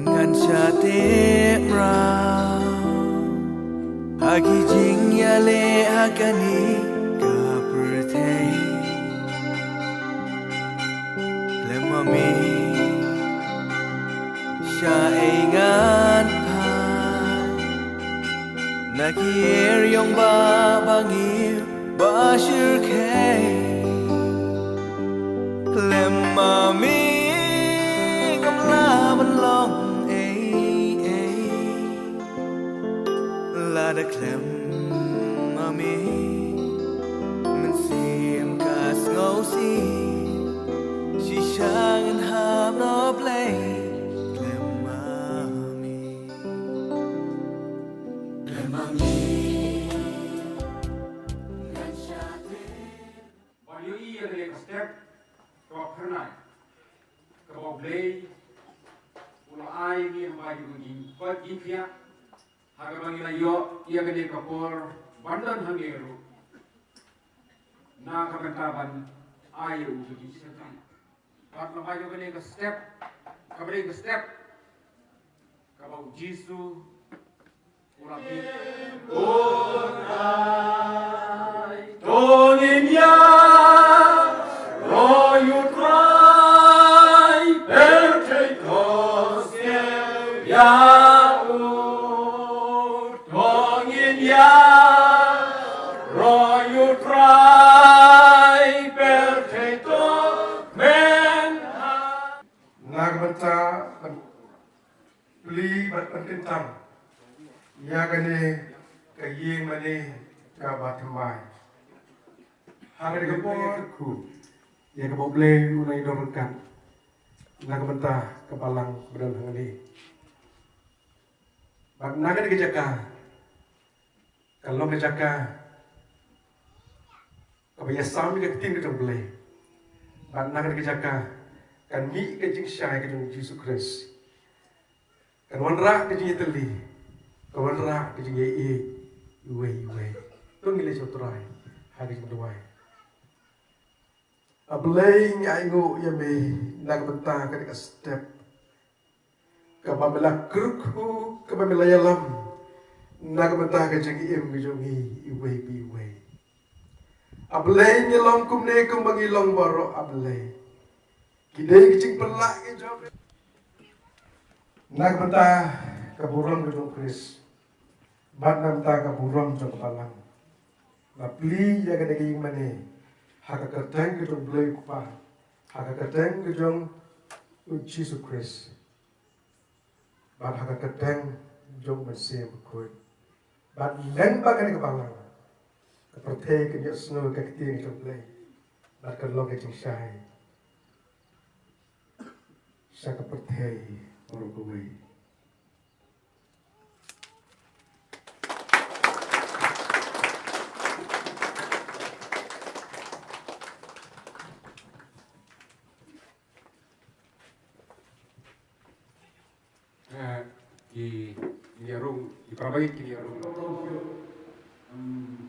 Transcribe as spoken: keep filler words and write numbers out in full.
Ngan shah teh mraw ha ki jingïaleh ha kane ka pyrthei. Khlem ma me, shaei ngan phai na ki eriong ba bangim ba shyrkhei. Khlem ma me, ngam lah ban long ei ei. Lada khlem ma me, mynsiem ka sngewsih. Shisha ngan hap noh Blei, khlem ma me. Khlem ma me, ngan shah teh. Ban ïohi ïa kane ka step kaba phyrnai kaba U Blei u la ai ïa ngi, haba ïa ngi, ba ngi ïa, ha kaba ngi la ïoh ïa kane ka por ban don hangne ruh na ka bynta ban ai ïa u ka jingshakri. Bad lada ïoh kane ka step, kaba dei ka step kaba U Jisu u la mih. To ngin ïaroh ïa U Trai, pyrthei to skhem ïa u. To ngin ïaroh ïa U Trai, pyrthei to kmen. Na ka bynta ban plie bad pynkyntang ïa kane ka ïing mane kaba thymmai. Ha kane ka por kyrkhu ïa kaba U Blei u nang ïadon ryngkat na ka bynta ka balang ba don hangne. Bad na kane ka jaka ka long ka jaka kaba ïasam ïa ka ktien ka jong U Blei. Bad na kane ka jaka kan mih ka jingshai ka jong U Jisu Khrist. Kan wanrah ka jingïatylli, kan wanrah ka jingïaieit iwei iwei. To ngin leit sha U Trai ha ka jingduwai. A Blei, ngi ainguh ïa me na ka bynta kane ka step kaba me la kyrkhu, kaba me la ïalam na ka bynta ka jingim ka jong ngi iwei pa iwei. A Blei, ngi long kumne kumba ngi long baroh, A Blei. Ki dei ki jingpynlah ki jong me na ka bynta ka burom ka jong U Khrist bad na ka bynta ka burom jong ka balang. Nga plie ïa kane ka ïing mane ha ka kyrteng ka jong U Blei U Kpa, ha ka kyrteng ka jong U Jisu Khrist, bad ha ka kyrteng jong U Mynsiem Bakhuid. Bad lyngba kane ka balang, ka pyrthei kan ïohsngew ïa ka ktien jong U Blei, bad kan long ka jingshai sha ka pyrthei baroh kawei. Eh, ki, ki ïa rung, ki para bangeit ki ïa rung. Hmm,